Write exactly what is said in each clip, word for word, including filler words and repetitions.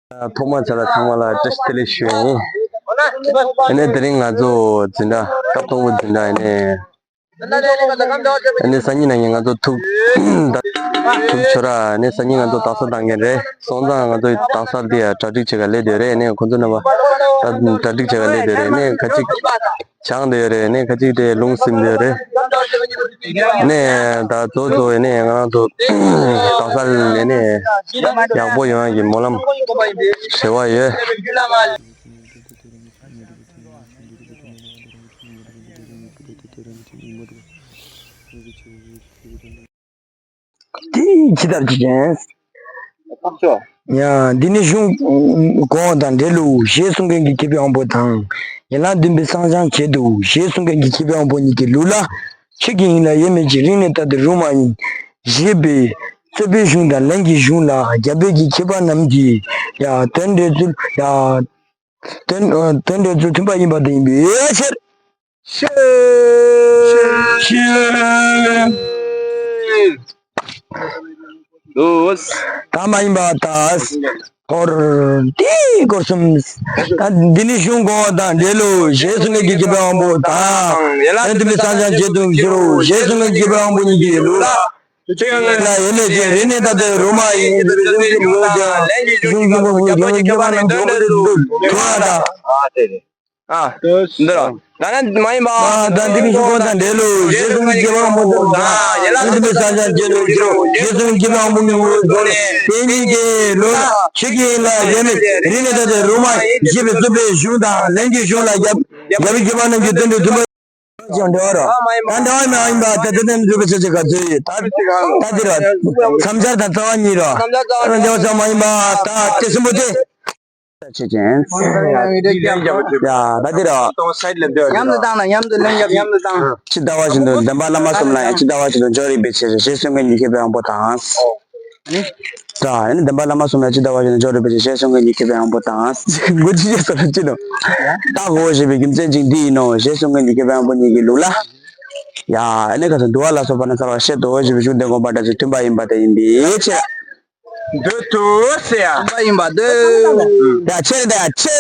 ཐོག་མར་ཆ་ལ་ཚང་མ་ལ་བཀྲ་ཤིས་བདེ་ལེགས་ཞུ་ཡིན། ཨ་ནི་དེ་རིང་ང་ཚོ་འཛིན་གྲྭ་སྐབས་དང་པོ་འཛིན་གྲྭ་ཨ་ནི། ཨ་ནི་སང་ཉིན་གནངས་ཉིན་ང་ཚོ་ཐུག་ཐུག་ཆོ་ར་ཨ་ནི་སང་ཉིན་ང་ཚོ་རྡ་ས་བཏང་གི་རེད། སོང་ཙང་ང་ཚོ་རྡ་ས་དེ་ཡ་གྲ་སྒྲིག་བྱེད་ག་སླེབས་བསྡད་རེད། ཨ་ནི་ཁོང་ཚོ་རྣམ་པ་ད་གྲ་སྒྲིག་བྱེད་ག་སླེབས་བསྡད་རེད། ཨ་ནི་ཁ་ཅིག་ཆང་དེ་ཡོད་རེད། ནས་ཁ་ཅིག་དེ་རླུང་སིམ་དེ་ཡོད་རེད། ནས་ད་གཙོ་གཙོ་ནས་ང་རང་ཚོ་རྡ་སར་ནས་ནས་ཡག་པོ་ཡོང་ཡག་གི་སྨོན་ལམ་ཞུ་བ་ཡོད། དེ་ཇི་ལྟར་ཇི་བཞིན། ཡང་འདི་ནི་གཞུང་གོང་དང་འབྲེལ་ལོ་ཞེས་གསུང་མཁན་གྱི་མཁས་པའི་དབང་པོ་དང་། ཡན་ལག་བདུན་པའི་བསང་སྦྱང་བྱེད་དོ་ཞེས་གསུང་མཁན་གྱི་མཁས་པའི་དབང་པོ་ཉིད་ཀྱི་ལུགས་ལ། ཆོས་ཀྱི་དབྱིངས་ལ་དབྱེར་མེད་ཅིང་རིག་གནས་ལྟར་དུ་རུང་བ་ཡིན། ཞེས་པའི་རྩོད་པའི་གཞུང་དང་ལན་གྱི་གཞུང་ལ་རྒྱ་བོད་ཀྱི་མཁས་པ་རྣམས་ཀྱིས་ཡང་དོན་འགྲེལ་ཚུལ་ཡང་དོན་དོན་འགྲེལ་ཚུལ་མཐུན་པ་ཡིན་པ་དེ་ཡིན་པའི་ཕྱིར། ཤེས། ཤེས། ལུས། ད་མ་ཡིན་པ་ད། སྐོར། དེའི་སྐོར་གསུམ། ད་འདི་ནི་གཞུང་གོང་དང་འབྲེལ་ལོ་ཞེས་གསུང་མཁན་གྱི་མཁས་པའི་དབང་པོ་དང་། ཡན་ལག་བདུན་པའི་བསང་སྦྱང་བྱེད་དུ་འགྱུར་རོ་ཞེས་གསུང་མཁན་གྱི་མཁས་པའི་དབང་པོ་ཉིད་ཀྱི་ལུགས་ལ། ཆོས་ཀྱི་དབྱིངས་ལ་དབྱེར་མེད་ཅིང་རིག་གནས་ལྟར་དུ་རུང་བ་ཡིན། གཞུང་གཞུང་གི་མཁས་པ་རྣམས་ཀྱི་དབང་པོ་དུ་དུ་དུ་དུ་བ་དང་། ཨ། འདི་ར། ད་ནི་མ་ཡིན་པ། ད་འདི་ནི་གཞུང་གོང་དང་འབྲེལ་ལོ་ཞེས་གསུང་མཁན་གྱི་མཁས་པའི་དབང་པོ་དང་། ཡན་ལག་བདུན་པའི་བསང་སྦྱང་བྱེད་དུ་འགྱུར་རོ་ཞེས་གསུང་མཁན་གྱི་མཁས་པའི་དབང་པོ་ཉིད་ཀྱི་ལུགས་ལ། དེ་ཉིད་ཀྱི་ལུགས་ལ་ཆོས་ཀྱི་དབྱིངས་ལ་དབྱེར་མེད་རིག་གནས་ལྟར་དུ་རུང་བ་ཞེས་པའི་རྩོད་པའི་གཞུང་དང་ལན་གྱི་གཞུང་ལ་རྒྱ་རྒྱ་བོད་མཁས་པ་རྣམས་ཀྱི་དོན་དུ་མཐུན་པ། ཅང་འདྲ་བ་རོ། ད་འདྲ་བ་མ་ཡིན་པ་ད་དེ་ནས་འགྲུབ་པའི་ཚེ་ཚེ་ག་ཚོད་ཡོད་ད། ད་འདི་རོ། མཚམས་སྦྱར་དང་རྩ་བ་གཉིས་རོ། ད་འདྲ་བ་ཅང་མ་ཡིན་པ་ད་དེ་གསུམ་པོ་དེ། ཆེ་ཅན། ཡ་ད་འདི་རོ། མཉམ་དུ་བཏང་ན་མཉམ་དུ་ལན་རྒྱབ་མཉམ་དུ་བཏང་། ཇི་ལྟ་བ་བཞིན་དུ་བདེན་པ་བླ་མ་གསུམ་ལ་ཡང་ཇི་ལྟ་བ་བཞིན་དུ་འཇོག་རིགས་པའི་ཕྱིར་ཞེས་གསུང་མཁན་གྱི་མཁས་པའི་དབང་པོ་དང་། ད་ནི་བདེན་པ་བླ་མ་གསུམ་ལ་ཇི་ལྟ་བ་བཞིན་དུ་འཇོག་རིགས་པའི་ཕྱིར་ཞེས་གསུང་མཁན་གྱི་མཁས་པའི་དབང་པོ་དང་། མགོ་ཇི་ཡེ་སོ་ལ་ཅི་ནོ། བདག་གོ་ཞེས་པའི་རྒྱུ་མཚན་ཅིག་འདི་ཡིན་ནོ་ཞེས་གསུང་མཁན་གྱི་མཁས་པའི་དབང་པོ་ཉིད་ཀྱི་ལུགས་ལ། ཡ་ཨ་ནི་ཁ་སང་འདུལ་བ་ལ་སོགས་པ་ནི་གསལ་བར་བཤད་དོ་ཞེས་པའི་གཞུང་དེ་དགོངས་པ་འདྲ་ཞིག་མཐུན་པ་ཡིན་པ་དེ་ཡིན་པའི་ཕྱིར། འདོད་དུ་ཟེར་ཡ། མཐུན་པ་ཡིན་པ་འདོད། ཡ་ཆེ་རེད་ད་ཡ་ཆེ།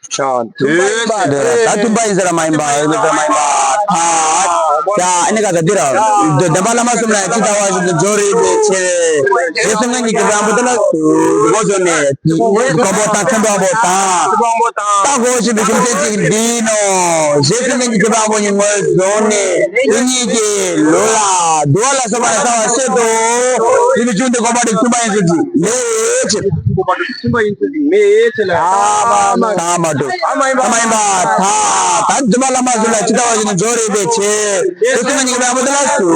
ཆ་འདོད། ད་མཐུན་པ་ཡིན་ཟེར་མ་ཡིན་པ་ཡོད་ཟེར་མ་ཡིན་པ། ད་ཡ་ཨ་ནི་ག་ད་འདི་ར། བདེན་པ་བླ་མ་གསུམ་ལ་ཡ་ཅི་ལྟ་བ་བཞིན་དུ་འཇོག་རིགས་པའི་ཕྱིར། ཞེས་གསུང་མཁན་གྱི་མཁས་པའི་དབང་པོ་དེ་ལ་སུ་གོ་བྱོན་ནས། གོ་བོ་དང་མཐུན་པ་པོ་དང་། བདག་གོ་ཞེས་པའི་རྒྱུ་མཚན་ཅིག་འདི་ནོ། ཞེས་གསུང་མཁན་གྱི་མཁས་པའི་དབང་པོ་ཉིད་ངོས་བཟུང་ནས་དེ་ཉིད་ཀྱི་ལུགས་ལ་འདུལ་བ་ལ་སོགས་པ་ལ་གསལ་བར་བཤད་དོ། དེ་ནི་གཞུང་དེ་དགོངས་པ་དེ་མཐུན་པ་ཡིན་ཚུལ་གྱིས་མེད་ཅེས། མཐུན་པ་ཡིན་ཚུལ་གྱིས་མེད་ཅེས་ལ། ཨ་མ་ད་མ་འགྲོ། ཨ་མ་ཡིན་པ། ཨ་མ་ཡིན་པ་ད་ད་འདུལ་བ་བླ་མ་གསུམ་ལ་ཇི་ལྟ་བ་བཞིན་དུ་འཇོག་རིགས་པའི་ཕྱིར། དེ་གསུང་མཁན་གྱི་མཁས་པའི་དབང་པོ་དེ་ལ་སུ་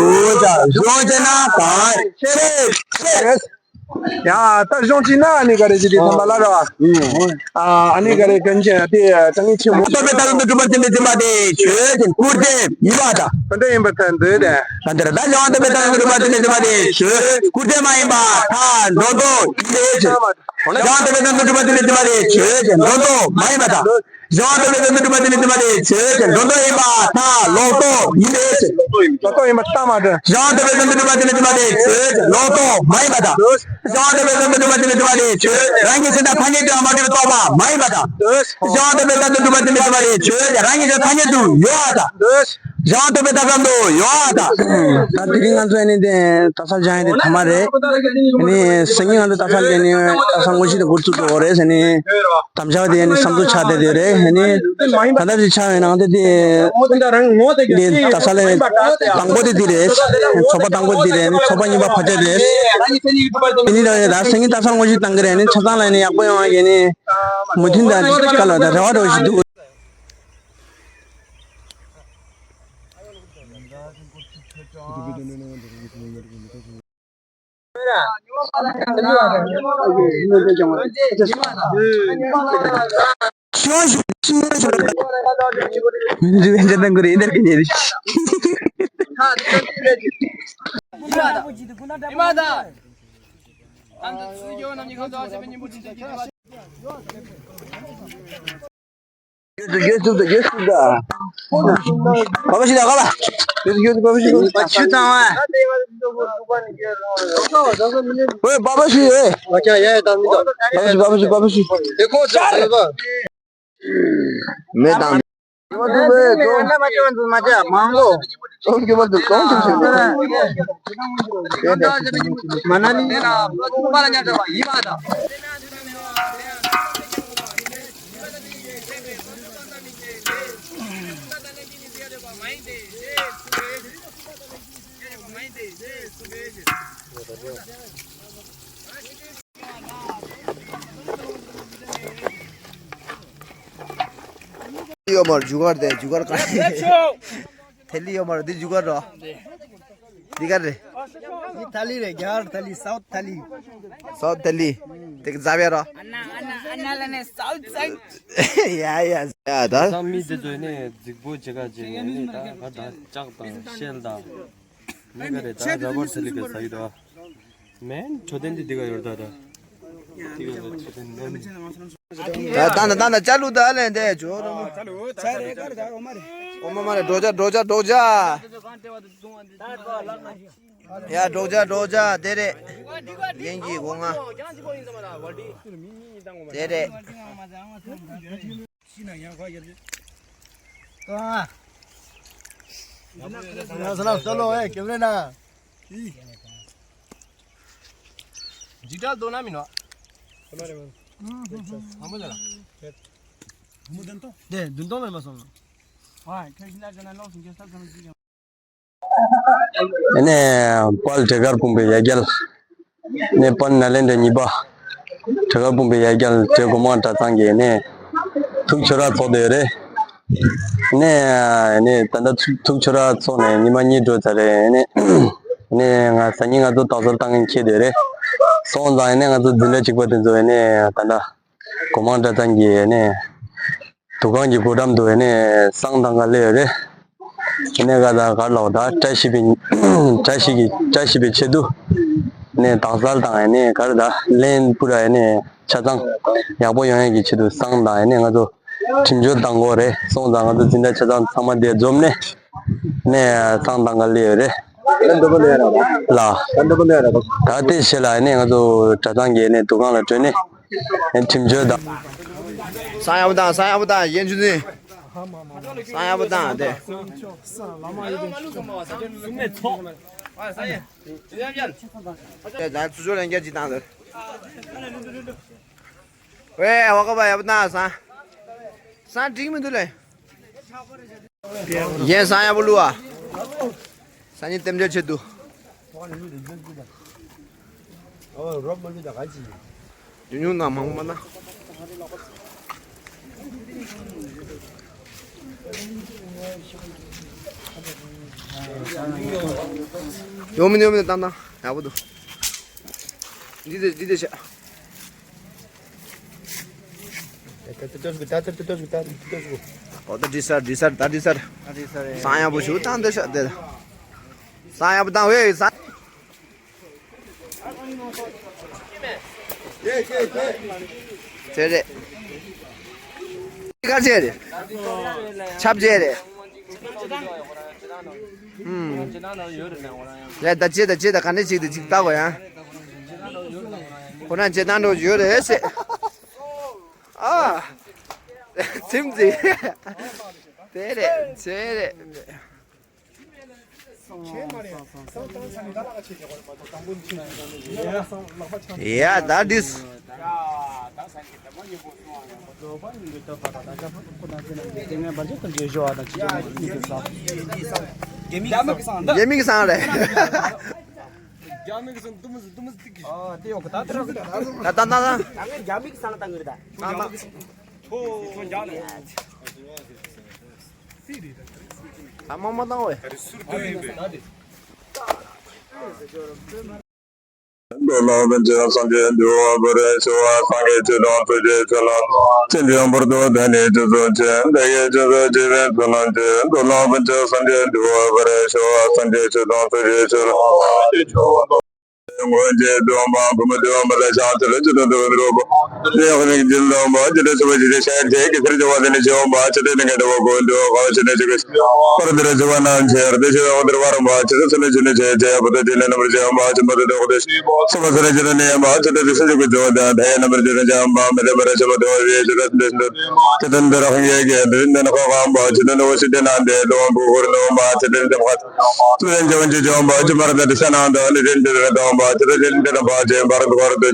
ཅང་གཞུང་ཅན་ན་གང་ཆེ་ཆེ། ཡ་ད་གཞུང་ཅིག་ན་ཨ་ནི་ག་རེ་ཅིག་དེ་ཐམ་པ་ལ་ར་བ། ཨ་ནི་ག་རེ་གན་ཅན་དེ་ད་ངས་ཆེན་མོ། སྟོན་པའི་ཐ་ཚོམ་དུ་གྲུབ་པ་ཚུལ་ནི་འཛིན་པ་དེ་ཆོས་ཅན། སྐུར་འདེབས་ཡིན་པ་དང་། ག་འདྲ་ཡིན་པ་ད་འདོད་དེ། ག་འདྲ་ད་གཞན་དབང་སྟོན་པའི་ཐ་ཚོམ་དུ་གྲུབ་པ་ཚུལ་ནི་འཛིན་པ་དེ་ཆོས། སྐུར་འདེབས་མ་ཡིན་པ་ཐལ་སྒྲོ་འདོགས་ཡིན་པའི་ཕྱིར། གཞན་དབང་སྟོན་པའི་ཐ་ཚོམ་དུ་གྲུབ་པ་ཚུལ་ནི་འཛིན་པ་དེ་ཆོས་ཅན། སྒྲོ་འདོགས་མ་ཡིན་པ་དང་། གཞན་དབང་སྟོན་པའི་ཐ་ཚོམ་དུ་གྲུབ་པ་ཚུལ་ནི་འཛིན་པ་དེ་ཆོས་ཅན། སྒྲོ་འདོགས་ཡིན་པ་ཐལ་ལོག་རྟོག་ཡིན་པའི་ཕྱིར། ལོག་རྟོག་ཡིན་པ་ལྟ་མ་འདྲ། གཞན་དབང་སྟོན་པའི་ཐ་ཚོམ་དུ་གྲུབ་པ་ཚུལ་ནི་འཛིན་པ་དེ་ཆོས་ཅན། ལོག་རྟོག་མ་ཡིན་པ་དང་། གཞན་དབང་སྟོན་པའི་ཐ་ཚོམ་དུ་གྲུབ་པ་ཚུལ་ནི་འཛིན་པ་དེ་ཆོས་ཅན། རང་གི་སེམས་དང་ཐ་སྙད་དུའང་མ་གྲུབ་པའི་རྟོག་པ་མ་ཡིན་པ་དང་། གཞན་དབང་སྟོན་པའི་ཐ་ཚོམ་དུ་གྲུབ་པ་ཚུལ་ནི་འཛིན་པ་དེ་ཆོས་ཅན། རང་གི་སེམས་ཐ་སྙད་དུ་ཡོད་པ་དང་། གཞན་དབང་སྟོན་པའི་ཐ་ཚོམ་དུ་ཡོད་པ་དང་། ད་དེ་རིང་ང་ཚོ་ཨ་ནི་དེ་རྡ་སར་སྦྱང་ཡ་དེ་ཐ་མ་རེད། ཨ་ནི་སང་ཉིན་ང་ཚོ་རྡ་སར་སླེབས་ནས་རྡ་སར་དངོས་གཞི་དེ་འགོ་བཙུགས་འགྲོ་གི་རེད་ཟེར་ནས། དམ་བཅའ་དེ་ནི་བསམ་ཚུལ་ཆགས་བསྡད་དེ་རེད། ནི་ད་ལྟ་དེ་ཆགས་ཡོད་ནང་དེ་དེ་དེ་ད་ས་ལ་དང་པོ་དེ་དེ་རེད། ཚོགས་པ་དང་པོ་དེ་རེད། ནི་ཚོགས་པ་གཉིས་པ་ཕལ་ཆེར་རེད། དེ་ནི་ད་ད་སང་ཉིན་ད་ས་དངོས་གཞི་བཏང་གི་རེད། ནི་ཆ་ཚང་ལ་ནི་ཡག་པོ་ཡོང་བ་གི་ནི་མུ་མཐུད་ད་དཀའ་ལ་ད་རེ་བ་འགྲོ་བཞིན་འདུག་རྒྱུ་རྒྱུ་ཚུགས་དང་རྒྱུ་ཚུགས་དང་། བ་བ་ཞིག་ལ་ག་ལ། རྒྱུ་རྒྱུ་བ་བ་ཞིག་ལ། ཆུ་དང་བ། ཨོའི་བ་བ་ཞིག་ཨེ། བ་བ་ཞིག་བ་བ་ཞིག་བ་བ་ཞིག། དེ་ཁོ་ཅག་རེད་པ། མེ་དང་། མ་ཅི་མ་ཅི་མ་ཅི་མང་གོ། ཙོང་གི་བར་དུ་ཙོང་ཐུབ་ཟིན་པ། མ་ན་ལི་ནས་ན་མ་ཅི་མ་ལ་ཉར་ཚར་བ་ཡིན་པ་དང་། ཡོད་མར་རྒྱུ་སྐར་དེ་རྒྱུ་སྐར་ག་ཐེ་ལི་ཡོད་མར་འདི་རྒྱུ་སྐར་རོ། འདི་ག་རེད། འདི་ཐ་ལི་རེད། རྒྱ་གར་ཐ་ལི། སའུ་ཐ་ལི། སའུ་ཐ་ལི། དེ་ག་ཛ་བེ་རོ། ཨ་ན་ཨ་ན་ཨ་ན་ལ་ནས་སའུ་ཚང་། ཡ་ཡ་ཡ་ད། ད་མི་དེ་ཚོས་ནས་རྫིག་པོ་བྱེད་ག་བྱེད་ནས་ད་ག་ད་ལྕགས་དང་ཤེལ་དང་། མི་ག་རེ་ད་ར་བར་ཐ་ལི་ག་ཟ་གི་འདུག་མེན་འཕྲོད་བསྟེན་འདི་འདི་ག་ཡོད་ད་ད། འདི་ག་ད་འཕྲོད་བསྟེན་མེན། ད་ད་ད་ད་ཅ་ལུ་ད་ལེན་དེ་ཇོ་རོ། ཨོ་མ་མ་རེ་འགྲོ་ཅ་འགྲོ་ཅ་འགྲོ་ཅ། ཡ་འགྲོ་ཅ་འགྲོ་ཅ་དེ་རེད། ཡན་གྱི་སྒོ་ང་། དེ་རེད། ཡ་ས་ལམ་ས་ལོ་ཨེ་ཀེམ་རེ་ན། འཇིགས་སྐྲག་དོ་ན་མིན་ནོ། དེ་བདུན་སྟོང་མེད་མ་སོང་། ཨ་ནི་དཔལ་བྲེ་དཀར་སྤུངས་པའི་ཡ་གྱལ། ནས་དཔལ་ནཱ་ལེནྡྲ་གཉིས་པ། བྲེ་དཀར་སྤུངས་པའི་ཡ་གྱལ་བྲེ་སྒོ་མང་གྲྭ་ཚང་གི་ནས་ཐུགས་ཆོས་ར་ཚོགས་བསྡད་ཡོད་རེད། ནས་ནས་ད་ལྟ་ཐུགས་ཐུགས་ཆོས་ར་ཚོགས་ནས་ཉི་མ་གཉིས་འགྲོ་ཚར་རེད། ནས་ནས་ང་སང་ཉིན་ང་ཚོ་དྭགས་སར་བཏང་མཁན་ཁེལ་བསྡད་ཡོད་རེད། སོང་ཙང་ནས་ང་ཚོ་འཛིན་གྲྭ་གཅིག་པ་དེ་ཚོ་ནས་ད་ལྟ་སྒོ་མང་གྲྭ་ཚང་གི་ནས་འདུ་ཁང་གི་སྒོ་འགྲམ་དུ་ནས་བསང་བཏང་ག་སླེབས་ཡོད་རེད། ནས་ག་ད་གར་ལོག་ད་བཀྲ་ཤིས་པའི་བཀྲ་ཤིས་པའི་བཀྲ་ཤིས་པའི་ཆེད་དུ་ནས་དྭགས་གསར་དང་ནས་གར་ད་ལན་སྤུ་ར་ནས་ཆ་ཚང་ཡག་པོ་ཡོང་ཡག་གི་ཆེད་དུ་བསང་དང་ནས་ང་ཚོ་ཁྲིམས་གཅོད་བཏང་དགོས་རེད། སོང་ཙང་ང་ཚོ་འཛིན་གྲྭ་ཆ་ཚང་ཚང་མ་དེ་འཛོམས་ནས་ནས་བསང་བཏང་ག་སླེབས་ཡོད་རེད། ལ། ད་འདི་ཕྱི་ལ་ནས་ང་ཚོ་གྲྭ་ཚང་གི་ནས་འདུ་ཁང་ལ་བྲོས་ནས་ཁྲིམས་གཅོད་དང་། བསང་ཡག་པོ་བཏང་། བསང་ཡག་པོ་བཏང་། ཡན་ཆུ་ནི། བསང་ཡག་པོ་བཏང་དེ། དེ་ད་ཚུར་ཕྱོགས་ལན་བརྒྱ་གཅིག་བཏང་དེ། ཝེ་བ་ཀ་བ་ཡག་པོ་བཏང་། བསང་བསང་འགྲིག་མི་འདུག་ལེ། ཡན་བསང་ཡག་པོ་བླུགས་ཨ། སང་ཉིན་རྟེན་འབྲེལ་ཆེད་དུ། ཉུང་ཉུང་ན་མང་པོ་མ་ན། ཡོང་མི་ཡོང་མི་བཏང་བཏང་ཡག་པོ་འདུག་འདི་དེ་འདི་དེ་བྱ། ཨོ་ད་འདྲི་སར་འདྲི་སར་ད་འདྲི་སར། བསང་ཡག་པོ་ཞུ་བཏང་དེ་ཤ་དེ། བསང་ཡག་པོ་བཏང་ཝེ་བསང་། ཚེ་རེད། ག་ཚེ་རེད། ཆབ་ཚེ་རེད། ཨུམ། ཡ་ད་ཅེ་ད་ཅེ་ད་ག་ནས་ཅིག་ད་ཅིག་ལྟ་གོ་ཡ། ཁོ་རང་ཅེ་ད་འགྲོ་ཡོད་རེད་ཟེར། ཨ། ཚིམ་ཚིག་དེ་རེད་ཚེ་རེད། ཡ་ད་འདིས། རྒྱ་མི་གི་སང་རེད། རྒྱ་མི་གི་སང་འདུམ་འདུམ་ཏིག་གི། ཨ་དེ་ཡོང་གི་ད་ད་ད་ད་ད། ད་ང་རྒྱ་མི་གི་སང་ད་ངུ་རེད་ད། ད་ད། ཐོ་ཐོ་རྒྱ་ལ། ཨ་མ་མ་བཏང་བས། མདོ་ལ་བན་ཆེན་སངས་རྒྱས་འདུལ་བ་བར་ཞི་བ་སངས་རྒྱས་ཆོས་དང་ཐུགས་རྗེ་ཆེ་ལ། ཕྱིན་ཅི་བར་དུ་བདག་ནི་སྤྱི་གཙུག་ཆེ། བདག་གིས་སྤྱི་གཙུག་ཅི་བས་ཚུལ་ལ་མཆི། མདོ་ལ་བན་ཆེན་སངས་རྒྱས་འདུལ་བ་བར་ཞི་བ་སངས་རྒྱས་ཆོས་དང་ཐུགས་རྗེ་ཆེ་ལ། སྔོན་གྱི་སྟོན་པ་བུ་མོ་སྟོན་པ་ལ་ཕྱག་འཚལ་ལོ། ཅི་དང་འདུལ་བའི་གྲོགས་པོ། ལས་དབང་གི་འཛིན་ལོངས་པ་ཇི་ལྟར་ཆུ་བོ་ཇི་ལྟར་ཤར་ཏེ་གེ་སར་བྱེ་བ་དེ་ནི་བྱེ་བ་འབའ་ཇི་ལྟར་ནི་གེ་ཏ་བ་གོ་འདུག་ག་ཇི་ལྟར་ཇི་གེ་པར་འདི་ལ་ཆུ་བ་རྣམས་ཆེར་དེ་ཆུ་བ་འདིར་བར་མ་ཇི་ལྟར་ཆུ་ནི་ཆུ་ནི་ཆེ་ཆེ་བུ་དོ་ཇི་ནི་རྣམ་པར་ཆེ་བ་འབའ་ཆེན་པོ་དོ་དོ་དེ་སུ་བ་སུ་ར་ཇི་ལྟར་ནི་འབའ་ཇི་ལྟར་དེ་སུ་ཇི་གུ་ཇོ་དང་དེ་ཡ་རྣམ་པར་ཇི་ལྟར་ཆེ་བ་འབའ་མི་ལེ་མི་ར་ཆེན་པོ་དོ་ཝེ་ཇི་ལྟར་འདི་སུ་འདི་ཇི་ལྟར་འདི་ར་ཧང་ཡེ་གེ་འདི་འདི་ན་ཁ་གང་འབའ་ཇི་ལྟར་འདི་བ་སུ་དེ་ན་འདི་དོ་བ་འབུ་ཧུར་ནོ་འབའ་ཇི་ལྟར་འདི་ཁ་ཚུལ་ལྡན་གྱི་དབང་ཕྱུག་ལྗོན་པ་ཇི་མར་ནི་དྲི་ས་ནང་དུ་ནི་དྲི་འདི་རི་དང་པ་ཇི་ལྟར་དྲི་འདི་རི་པ་ཇེ་འབར་འཁོར་དུ་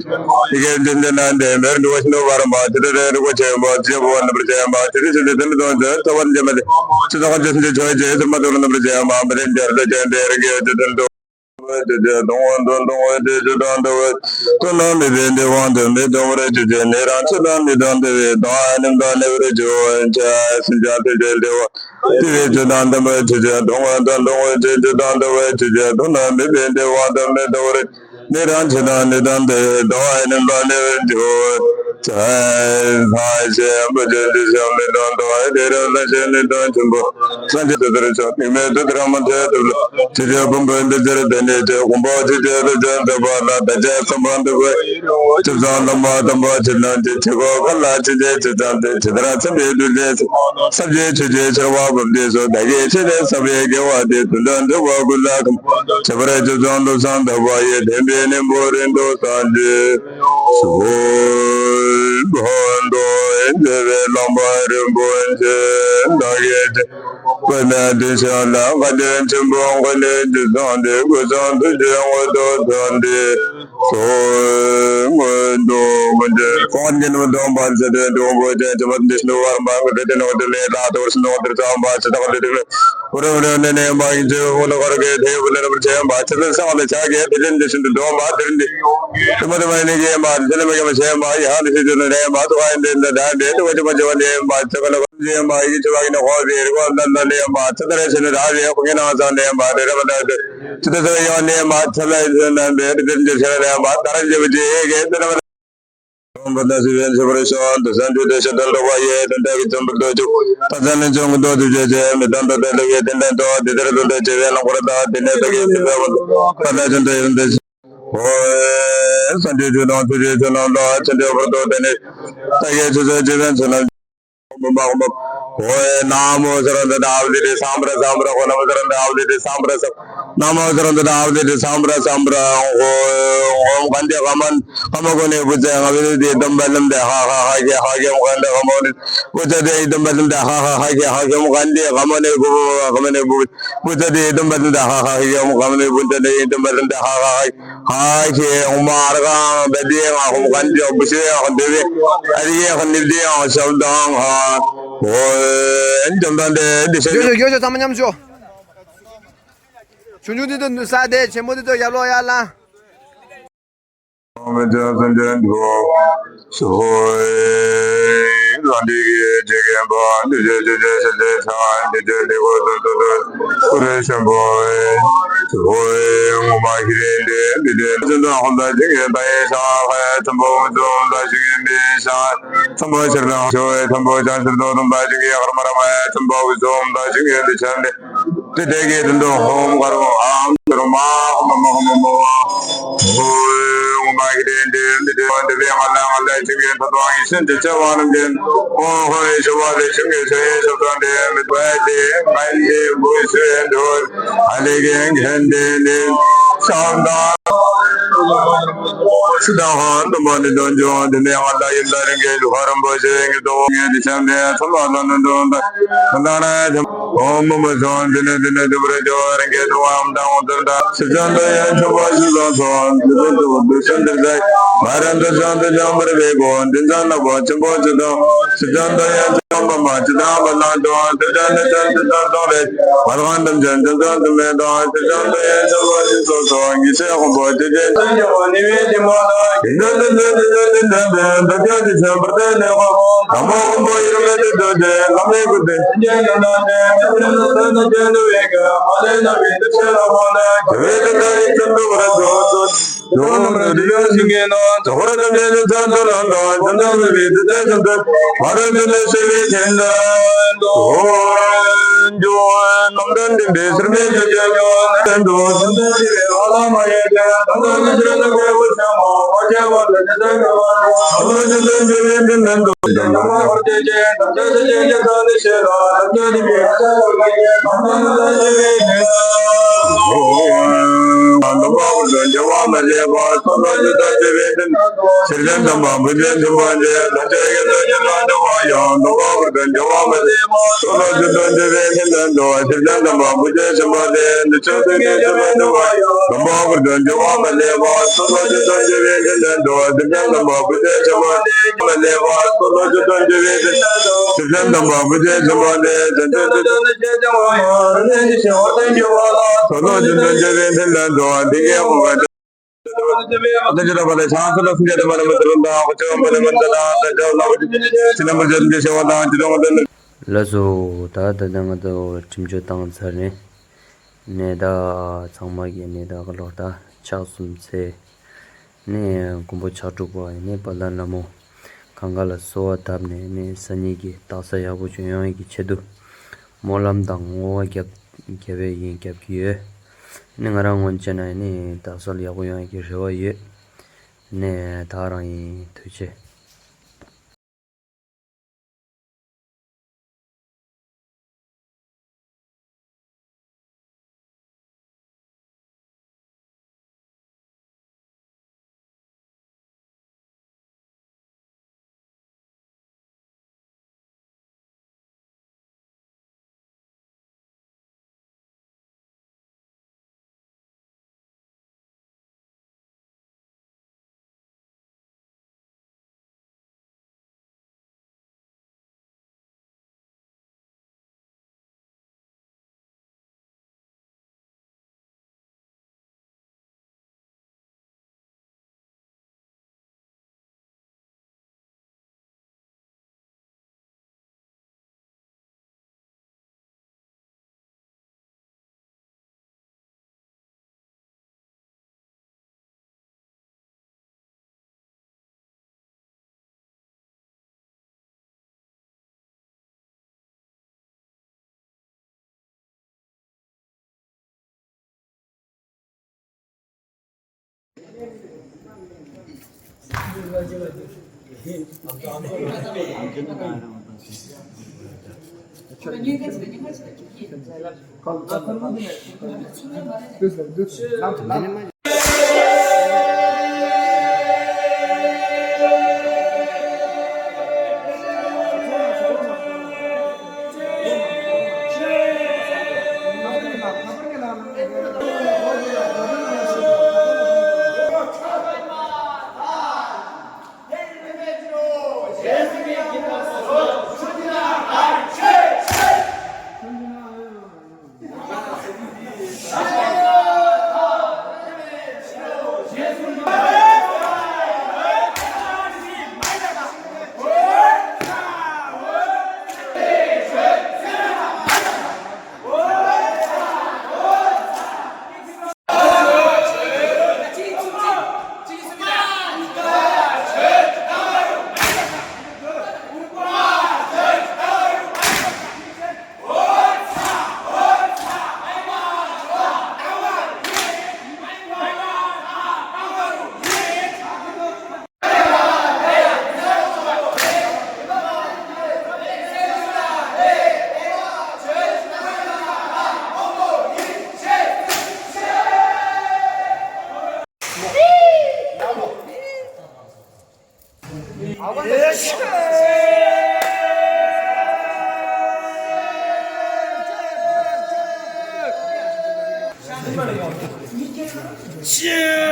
ཡི་གེ་འདི་འདི་ན་འདི་མེར་འདི་བ་ཤིན་ཏུ་བར་མ་ཇི་ལྟར་རི་རི་གོ་ཆེན་པོ་ཇི་བོ་ནི་པར་ཇེ་འབར་ཇི་ལྟར་ཤིན་ཏུ་དེ་ནི་དོན་ཇི་ལྟར་བར་ཇེ་མ་དེ་ཇི་ལྟར་ཁོང་ཇི་སུན་ཇི་ཆོས་ཇི་ལྟར་མ་དོར་ནི་པར་ཇེ་འབར་མི་དེ་འདི་རི་ཇེ་འདི་རི་གེ་ཇི་ལྟར་འདུ། ཇི་ཇི་དང་བ་དང་དང་བ་ཇི་ཇི་དང་དང་བ་དོ་ན་མི་བེ་འདི་དབང་དུ་མི་གཏོང་བར་ཇི་ཇི་ནི་རང་ཆུ་དང་ནི་དང་དེ་བས་དང་ཨ་ནི་དང་ནི་བར་ཇི་བོ་ཇི་སུན་ཇི་དེ་ཇི་ལྟར་བ། དེ་བས་ཇི་དང་དམ་པ་ཇི་ཇི་གདོང་བ་དང་གདོང་བ་ཇི་ཇི་དང་དམ་པ་ཇི་ཇི་གདོང་ན་མི་བས་འདི་བ་དང་མི་དང་བར་ནི་རང་ཇི་དང་ནི་དང་དེ་གདོང་བ་ནི་དང་ནི་བར་ཇི་བོ་ཇི་ལྷ་ཞེས་པ་ཇི་ཇི་ཞེས་མི་དང་དང་དེ་རང་ལྷ་ཞེས་ནི་དང་ཆེན་པོ་སངས་རྒྱས་དེ་ལྟར་ཆོས་དམིགས་མེད་དུ་དེ་རང་མ་ཐེ་དུ་ལ་ཇི་ཇི་བུམ་པ་འདི་ཇི་ར་དེ་ནི་ཇི་དགོངས་པ་ཇི་ཇི་རུ་ཇི་འདི་བ་ལ་ད་ཇི་སམ་བ་འདི་བ། ཇི་བཟང་དམ་པ་དམ་པ་ཇི་ལྟར་ཇི་ཇི་གོ་ག་ལ་ཇི་ཇི་ཇི་ལྟར་ཇི་ཇི་ལྟར་ཚིམ་པའི་རྡུལ་ལས་ས་བཅད་ཆུ་སྐྱེས་ཆར་བ་བབས་ཏེ་སོ་ད་གའི་ཆེ་ལས་ས་བའི་དགེ་བ་དེ་དུ་འདྲ་འདུ་བ་ཀུན་ལ་ཁམས་ཁྱད་པར་ཇི་བཟང་དུ་སང་ད་བ་ཡི་ལྡན་པའི་ནི་འབུ་རིན་དུ་སང་ཇི་སོ་བོན་དུ་མཛེས་པའི་ལམ་པ་རིན་པོ་ཆེ་ད་གའི་ཆེ། དཔེར་ན་དེ་ཤ་ལ་ཁ་དེ་ཆེན་པོ་ཁ་ནས་ཇི་བཟང་དེ་ཀུན་བཟང་དུ་བྱེད་ངོ་ཐོག་ཐོག་འདི་སོ་མངོན་དུ་མི་འདྲེ་ཁོང་ཉིད་མི་འདོམས་པར་ཟེར་ཏེ་འགྲོ་མགོན་ཅན་ཇི་མ་འདི་ཤིན་ཏུ་བར་མ་གི་འདྲེ་དེ་ནོ་དེ་མེད་ལ་དོར་སུ་ནོ་དེར་ཚང་པ་ཇི་ལྟ་བ་འདི་དེ་མེད་འུ་རུ་འུ་རུ་ནེ་ནེ་མ་ཡིན་ཇི་འུ་ལ་གར་གེ་དེ་བུ་ལེ་ར་མི་ཆེན་པ་ཇི་ལྟར་སང་ལ་ཆ་གེ་དེ་ལེན་འདི་ཤིན་ཏུ་འདོམས་པ་དེར་འདི་དེ་མ་དེ་མ་ནི་གེ་མ་དེ་ལེ་མ་གེ་མ་ཆེན་པ་ཡ་འདི་ཤིན་ཏུ་ནེ་མ་དུ་ཨ་འདི་འདི་ད་འདི་དུ་བ་ཇི་མ་ཇི་བ་ནེ་མ་ཇི་ག་ལ། ཡོན་པ་ཡི་ཆུ་བག་ནི་ཧོ་བེ་རི་གོ་ལ་ལ་ལེ་ཡོན་པ་ཚ་ད་རེ་ཤི་ནི་ར་བེ་ཧོ་ངེ་ན་ཚ་ལེ་ཡོན་པ་རེ་ར་མ་ད་ཆུ་ད་ཚ་ཡོན་ནེ་མ་ཚ་ལ་ཡོན་ན་བེ་རི་དེ་ཇེ་ཤ་ལེ་ཡོན་པ་ད་ར་ཇེ་བ་ཇེ་གེ་དེ་ན་མ་ད་སི་བེ་ཆུ་བ་རེ་ཤོ་དུ་སན་ཏུ་དེ་ཤ་དོན་དོ་བ་ཡེ་དོན་དེ་གི་ཙམ་པ་དོ་ཅུ་ད་ཚ་ནི་ཅུང་གི་དོ་དུ་ཇེ་ཇེ་མི་དོན་དོ་དེ་ལ་ཡེ་དེ་ནེ་དོ་དེ་དེ་ར་དོན་དེ་ཇེ་བེ་ལང་པ་ར་ད་དེ་ནེ་དེ་གེ་དེ་བེ་བ་ད་ད་ཅན་དེ་ཡོན་དེ། ཧོ། སངས་རྒྱས་ཆོས་དང་ཐུགས་རྗེ་ཆོས་རྣམས་ལ་ཕྱིན་ཏེ་བར་དུ་དེ་ནི་ད་གའི་ཆོས་སུ་རྗེ་བན་ཆོས་རྣམས་ཧོ། ན་མོ་སར་ཏ་ཨ་བ་ལི་ཏི་སམ་བྷ་ར་སམ་བྷ་ར་ཧོ། ན་མོ་སར་ཏ་ཨ་བ་ལི་ཏི་སམ་བྷ་ར་སམ། ན་མོ་སར་ཏ་ཨ་བ་ལི་ཏི་སམ་བྷ་ར་སམ་བྷ་ར་ཧོ། ཧོ་གན་ཏེ་ཧ་མན་ཧ་མ་གོ་ནེ་བུ་ཙེ་ང་བི་ཏི་དམ་པ་ལམ་ཏེ་ཧ་ཧ་ཧ་ཁེ་ཧ་ཁེ་ཧོ་གན་ཏེ་ཧ་མ་གོ་ནེ་བུ་ཙེ་ཏེ་དམ་པ་ལམ་ཏེ་ཧ་ཧ་ཧ་ཁེ་ཧ་ཁེ་ཧོ་གན་ཏེ་ཧ་མ་ནེ་བུ་བུ་ཧ་མ་ནེ་བུ། བུ་ཚ་དེ་དུམ་པ་དུམ་ད་ཧ་ཧ་ཧི་ཡོམ་གང་ནི་བུ་ཚ་དེ་དུམ་པ་དུམ་ད་ཧ་ཧ་ཧ་ཧ་ཁེ་ཧོ་མ་ར་གང་བེ་དེ་ང་ཧོ་གང་ཅོ་བུ་ཤེ་ཧོ་དེ་བེ་ཨ་རི་ཡེ་ཧོ་ནི་དེ་ཡང་ཤབ་དང་ཧ་ཧོ་འཇམ་དང་དེ་དེ་ཤེ་ཡོ་ཤོ་ཡོ་ཤོ་ཚང་མ་མཉམ་ཤོ། ཆུང་ཆུང་དེ་ཚོ་ནུ་ས་དེ་ཆེན་པོ་དེ་ཚོ་ཡར་ལོག་ཡར་ལ། མི་འཇམ་སེམས་ཅན་དུ་སོ་ཧོ། རང་འདི་གི་ཇི་གན་པ་འདི་ཇེ་ཇེ་ཇེ་ཤ་ཇེ་ཤ་འདི་ཇེ་འདི་གོ་དོན་དོ་དོ་ཀུ་རེ་ཤམ་བོ་སོ་ཧོ། ངོ་མ་ཤི་རེ་འདི་འདི་ཇེ་ཅན་དུ་ཧོན་ད་ཇི་གན་ད་ཡེ་ཤ་ཧ་ཡ་ཚམ་བོ་ཙོམ་ད་ཇི་གན་འདི་ཤ་ཚམ་བོ་ཤར་ན་ཤོ་ཡེ་ཚམ་བོ་ཅང་ཤར་དོ་དོམ་ད་ཇི་གན་ཧར་མ་ར་མ་ཡ་ཚམ་བོ་ཙོམ་ད་ཇི་གན་འདི་ཆན་འདི། དེ་དེ་གའི་དོན་དུ་ཧོམ་གར་ཧོམ་ཨམ་དུར་མ་ཧོམ་མ་ཧོམ་མ་ཧོམ་མ་གི་དེ་དེ་དེ་དེ་དེ་བའི་ང་ལ་ང་ལ་ཆིང་གི་ཐ་ཐོང་ཡི་ཤིན་ཏུ་ཆེ་བ་རྣམས་ཀྱི་ཧོ་ཧོ་ཡི་ཤོ་བ་ལས་ཆིང་གི་ཆོས་ཡི་ཤོ་ཐོང་དེ་མི་བའི་དེ་ང་ཡི་དེ་འབུ་ཤུ་ཡི་འདུ་ཨ་ལེ་གི་ངན་དེ་དེ་ཤམ་དང་སི་དང་ཧང་དུ་མ་ནི་དོན་ཅུང་དེ་ནས་ང་ལ་ཡིན་ད་རིང་གི་ལུ་ཧ་རམ་པོ་ཤེ་ངི་དོ་ངན་དེ་ཤམ་དེ་ཚོ་མ་ལ་ནི་དོན་ད། ཁོང་དང་ནི་ཨོཾ་མུ་མུ་སོང་དེ་ནས་དེ་ནས་དུ་པར་ཇོ་རང་གི་དུ་ཨམ་དང་ཨོ་ཙར་དང་སི་ཙན་དུ་ཡན་ཆོས་པ་ཞུ་དང་སོང་དེ་དུ་དུ་དུ་སན་དེར་ཟའི་མ་རན་དུ་སོང་དུ་ལྗང་བར་བའི་གོ་དེ་ཚང་ནག་པོ་ཆེན་པོ་ཅི་དང་སི་ཙན་དུ་ཡན་ཆོས་པ་མ་ཅི་དང་པ་ལང་དུ་དེ་ཚང་ནི་ཚན་དེ་ཚང་དང་རེ་མ་རང་དམ་ཅན་དེ་ཚང་དུ་མེད་དང་སི་ཙན་དུ་ཡན་ཆོས་པ་ཞུ་དང་སོང་ངི་ཚེ་ཧོན་པོ་དེ་ཚན་ཚན་ཅི་ཧོ་ནི་བའི་དེ་མ་དང་དེ་ཚན་དེ་ཚན་དེ་ཚན་དེ་ཚན་དེ་ཚན་དེ་ཚན་བར་དེ་ནས་ཧོན་པོ་ལྷ་མོ་ཀུན་པོ་ཡུལ་མེད་དུ་སྡོད་དེ་ལྷ་མོའི་སྐུ་དེ། ལགས་སོ། ད་ད་ལྟ་ང་ཚོ་འགྲེམས་སྤྱོད་བཏང་ཚར་ནས། ནས་ད་ཚང་མ་གིས་ནས་ད་ག་ལོར་ད་ཕྱག་གསུམ་འཚལ་ནས་མགོན་པོ་ཕྱག་དྲུག་པ་ནས་དཔལ་ལྡན་ལྷ་མོ་གང་ག་ལ་གསོལ་བ་བཏབ་ནས་ནས་སང་ཉིན་གྱི་རྟགས་གསལ་ཡག་པོ་བྱུང་ཡོང་ཡག་གི་ཆེད་དུ་སྨོན་ལམ་དང་བསྔོ་བ་རྒྱབ་རྒྱབ་པའི་ཡིན་རྒྱབ་ཀྱི་ཡོད། ནས་ང་རང་ངོས་བྱས་ན་ནས་རྟགས་གསལ་ཡག་པོ་ཡོང་ཡག་གི་རེ་བ་ཡོད། ནས་ད་རང་ཡིན། ཐུགས་རྗེ་ཆེ།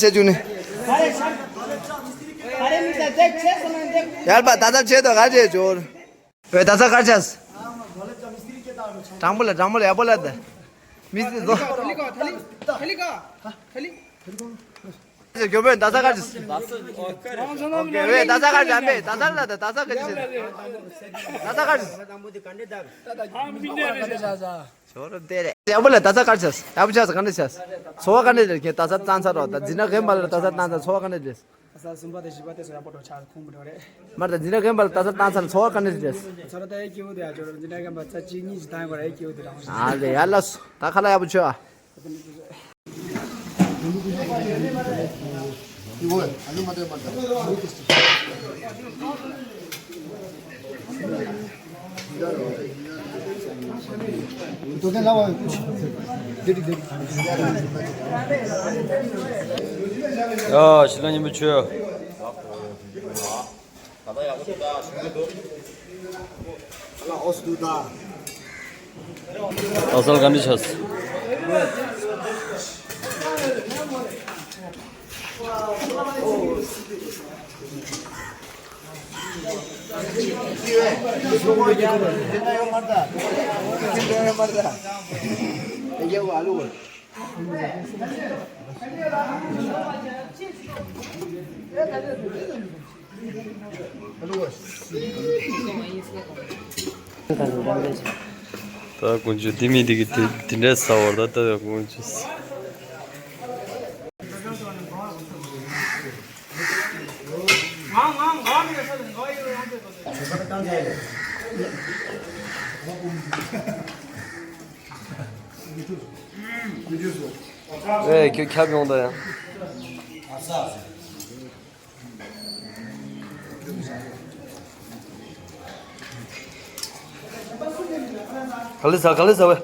བྱེད་བཅུག་ནི། ཡར་པ་ད་ལྟ་བྱེད་དོ་ག་བྱེད་འབྱོར། ཝེ་ད་ཚ་གར་ཆས། དྲང་པོ་ལ་དྲང་པོ་ལ་ཡག་པོ་ལ་ད། མི་ཟི་ཟོ། ཐ་ལི་ཀ་ཐ་ལི་ཐ་ལི་ཀ་ཐ་ལི། གྱོ་བོས་ད་ཚ་གར་ཆས། ཝེ་ད་ཚ་གར་ཆས་མེད་ད་ཚ་ལ་ད་ད་ཚ་གར་ཆས། ད་ཚ་གར་ཆས། ཞོར་དེ་རེད། ཡག་པོ་ལ་ད་ཚ་གར་ཆས། ཡག་པོ་ཆས་ག་འདྲ་ཆས། འཚོ་བ་ག་འདྲ་རེད་ཁྱེད་ད་ཚ་བཏང་ཚར་རོགས་ད་འཛིན་གྲྭ་རྒན་པ་ལ་ད་ཚ་བཏང་ཚར་འཚོ་བ་ག་འདྲ་རེད། ས་གསུམ་པ་དང་བཞི་པ་དེ་ཚོ་ཡག་པོ་འགྲོ་ཆགས་ཁུངས་མི་འགྲོ་རེད། མར་ད་འཛིན་གྲྭ་རྒན་པ་ལ་ད་ཚ་བཏང་ཚར་འཚོ་བ་ག་འདྲ་རེད། ཚོ་ར་ད་ཡ་སྐྱིད་པོ་དེ་ཡ་ཅོ་ར་འཛིན་གྲྭ་རྒན་པ་ཚ་གཅིག་གཉིས་ཅིག་བཏང་དགོས་ར་ཡ་སྐྱིད་པོ་དེ་རང་ཨ་ལེ་ཡ་ལ་སོ་ད་ཁ་ལ་ཡག་པོ་ཆོས་ཨ། ཡ་ཤི་ལ་ཉིན་པོ་ཆོས། ཨ་སལ་ག་འདྲ་ཆགས། ད་དཀོན་མཆོག་དེ་མི་དེ་གི་དེ་དེ་འདྲའི་ཟ་བར་ད་ལྟ་དཀོན་མཆོག་ཨེ་ཁྱོད་ཁྱབ་ཡོང་ད་ཡང་། ག་ལེ་ཟ་ག་ལེ་ཟ་བས།